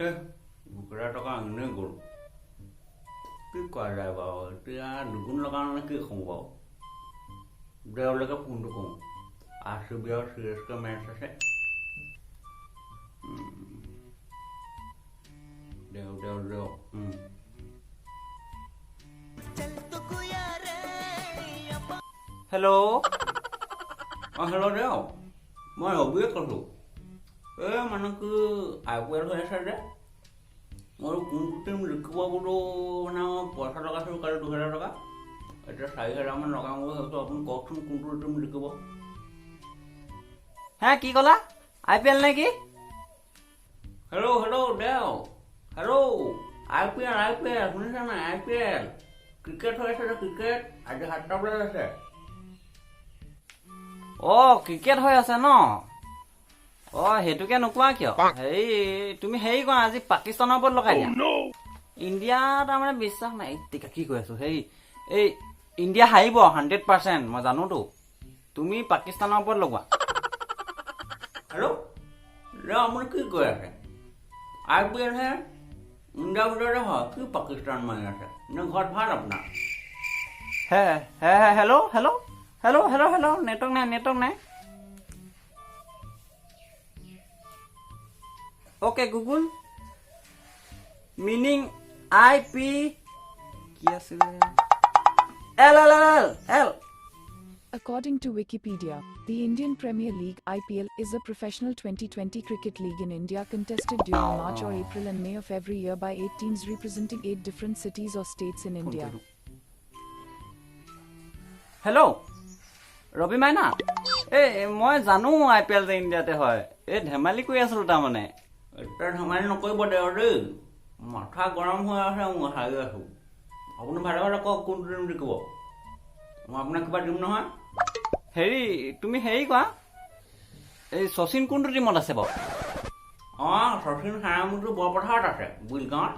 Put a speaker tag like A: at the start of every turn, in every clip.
A: 2000 টকা এনেই গ'ল। কি কৰা যায় বাৰু এতিয়া? দুগুণ লগাওঁ নে কি কওঁ বাৰু? দেওলৈকে ফোনটো কৰোঁ। আৰ চি বি আৰু চি এছ কে মেটচ আছে। দেও দেও দেও। হেল্ল'। অঁ, হেল্ল' দেও, মই ৰবিয়ে কৈছোঁ। এই মানে কি, আই পি এল হৈ আছে যে, মই কোনটো টিম জিকিব বোলো, মানে মই পইচা লগাইছিলোঁ কালি 2000 টকা, এতিয়া 4000মান লগাম বুলি ভাবিছোঁ। আপুনি কওকচোন, কোনটো টিম জিকিব?
B: হে, কি ক'লা? আই পি এল নে কি?
A: হেল্ল' হেল্ল' দেও, হেল্ল', আই পি এল, আই পি এল শুনিছা নাই? আই পি এল ক্ৰিকেট হৈ আছে যে, ক্ৰিকেট আজি 7টা বজাত আছে।
B: অ', ক্ৰিকেট হৈ আছে ন? অ', সেইটোকে নোকোৱা কিয়? হেৰি, তুমি হেৰি কৰা, আজি পাকিস্তানৰ ওপৰত লগাই দিয়া। ইণ্ডিয়া তাৰমানে বিশ্বাস নাই। এই কি কৈ আছো, হেৰি, এই ইণ্ডিয়া হাৰিব 100%, মই জানোতো। তুমি পাকিস্তানৰ ওপৰত লগোৱা।
A: হেল্ল' দেও, আপুনি কি কৈ আছে? আই পি এলহে, ইণ্ডিয়াৰ ভিতৰতে হয়, কি পাকিস্তান মাৰি আছে? নে ঘৰত ভাল আপোনাৰ?
B: হে হে হে hello hello hello hello hello, network নাই, নেটৱৰ্ক নাই। অ'কে গুগল, মিনিং আই পি কি আছিলে? L L L L L.
C: According to Wikipedia, the Indian Premier League IPL is a professional 2020 cricket league in India contested during March or April and May of every year by eight teams representing eight different cities or states in India.
B: Hello Ravi মাইনা, এই মই জানো আই P L যে ইণ্ডিয়াতে হয়, এই ধেমালি কৰি আছিলো তাৰমানে।
A: এতিয়া ধেমালি নকৰিব দেও দেই, মাথা গৰম হৈ আছে মোৰ, হাৰি আছোঁ। আপুনি ভালে ভালে কওক, কোনটো টিম জিকিব? মই আপোনাক কিবা দিম নহয়।
B: হেৰি, তুমি হেৰি কৰা, এই শচীন কোনটো টিমত আছে বাৰু?
A: অঁ, শচীন হাৰামুটো বৰপথাৰত আছে, বুলগাঁৱত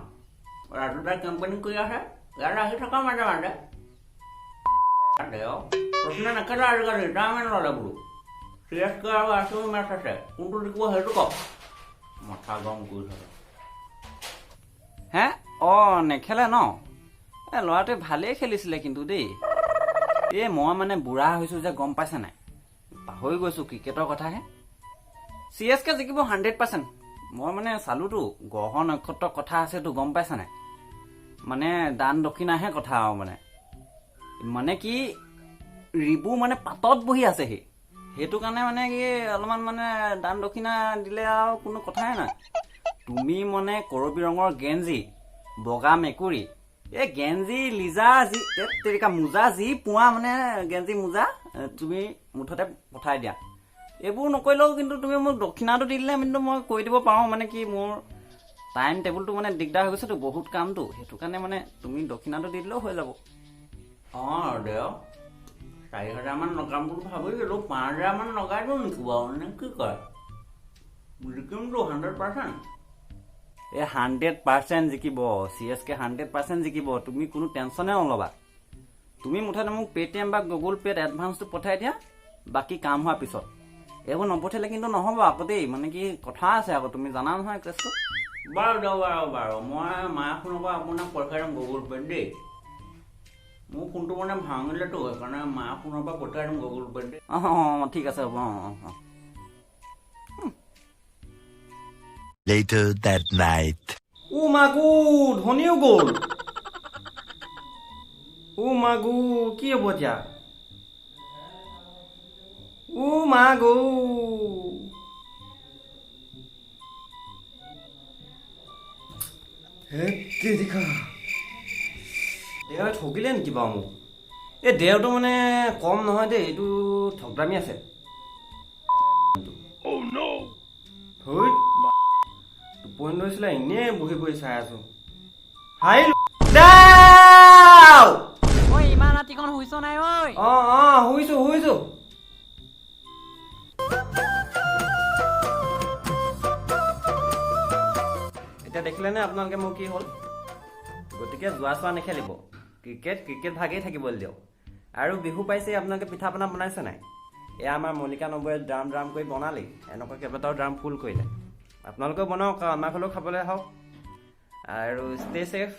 A: ৰাজুদাই কেম্পেইনিং কৰি আছে। ইয়ালৈ আহি থকা মাজে মাজে। দেও, শচীনে নেখেলে আজিকালি, ৰিটায়াৰমেণ্ট ল'লে বোলো। চি এছ কে আৰু আৰ চি বি মেটচ আছে, কোনটো জিকিব সেইটো কওক। মাথা গৰম কৰি থাকে।
B: হে, অঁ, নেখেলে ন? এই ল'ৰাটোৱে ভালেই খেলিছিলে কিন্তু দেই। এই মই মানে বুঢ়া হৈছোঁ যে, গম পাইছে নাই, পাহৰি গৈছোঁ ক্ৰিকেটৰ কথাহে। চি এছ কে জিকিব 100%। মই মানে চালোতো, গ্ৰহ নক্ষত্ৰৰ কথা আছেতো, গম পাইছা নাই? মানে দান দক্ষিণাহে কথা আৰু মানে কি, ৰিবু মানে পাতত বহি আছে সি, সেইটো কাৰণে মানে কি অলপমান মানে দান দক্ষিণা দিলে আৰু কোনো কথাই নাই। তুমি মানে কৰবী ৰঙৰ গেঞ্জি, বগা মেকুৰী, এই গেঞ্জি লিজা যি, এই তেৰিকা মোজা যি পোৱা, মানে গেঞ্জি মোজা তুমি মুঠতে পঠাই দিয়া। এইবোৰ নকৰিলেও কিন্তু তুমি মোক দক্ষিণাটো দি দিলে কিন্তু মই কৰি দিব পাৰোঁ। মানে কি, মোৰ টাইম টেবুলটো মানে দিগদাৰ হৈ গৈছেতো, বহুত কামটো, সেইটো কাৰণে মানে তুমি দক্ষিণাটো দি দিলেও হৈ যাব।
A: অঁ দেও, 4000মান লগাম বুলি ভাবিছিলোঁ, 5000মান লগাই দিওঁ নেকি বাৰু, নে কি কয়? জিকিমতো 100%?
B: এই 100% জিকিব, চি এছ কে 100% জিকিব, তুমি কোনো টেনশ্যনে নল'বা। তুমি মুঠতে মোক পে'টিএম বা গুগল পে'ত এডভান্সটো পঠাই দিয়া, বাকী কাম হোৱাৰ পিছত। এইবোৰ নপঠিয়ালে কিন্তু নহ'ব আকৌ দেই, মানে কি কথা আছে আকৌ, তুমি জানা নহয় কেছটো।
A: বাৰু দিয়ক, বাৰু বাৰু, মই মাৰ ফোনৰ পৰা আপোনাক পঠাই দিম গুগল পে'ত দেই। মোৰ ফোনটো মানে ভাঙিলেতো, সেইকাৰণে মাৰ ফোনৰ পৰা পঠিয়াই দিম গুগল পে'ত দেই।
B: অঁ অঁ অঁ ঠিক আছে, হ'ব। অঁ অঁ অঁ।
D: Later that night.
B: ও মাগু, ধনীও গ'ল। ও মাগু, কি হ'ব এতিয়া? ও মাগু। দেখা, দেওৱে ঠগিলে নেকি বাৰু মোক? এই দেওটো মানে কম নহয় দেই, এইটো ঠগদামি আছে। ধৈত, টোপনি ধৰিছিলে, এনেই বহি বহি চাই আছো। হাৰিলো দেও!
E: ঐ, ইমান ৰাতিখন শুইছ নাই ঐ?
B: অঁ অঁ, শুইছো শুইছো। এতিয়া দেখিলেনে আপোনালোকে মোৰ কি হ'ল? গতিকে জুৱা চোৱা নেখেলিব, ক্ৰিকেট ক্ৰিকেট ভাগেই থাকিবলৈ দিয়ক। আৰু বিহু পাইছে, আপোনালোকে পিঠা পনা বনাইছে নাই? এয়া আমাৰ মল্লিকা নবৌয়ে ড্ৰাম ড্ৰাম কৰি বনালেই, এনেকুৱা কেইবাটাও ড্ৰাম ফুল কৰিলে।
A: আপোনালোকেও বনাওক আৰু আমাৰ ঘৰলৈও খাবলৈ আহক আৰু ষ্টে ছেফ।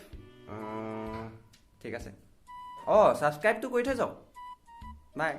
A: ঠিক আছে, অঁ, ছাবস্ক্ৰাইবটো কৰি থৈ যাওক। বাই।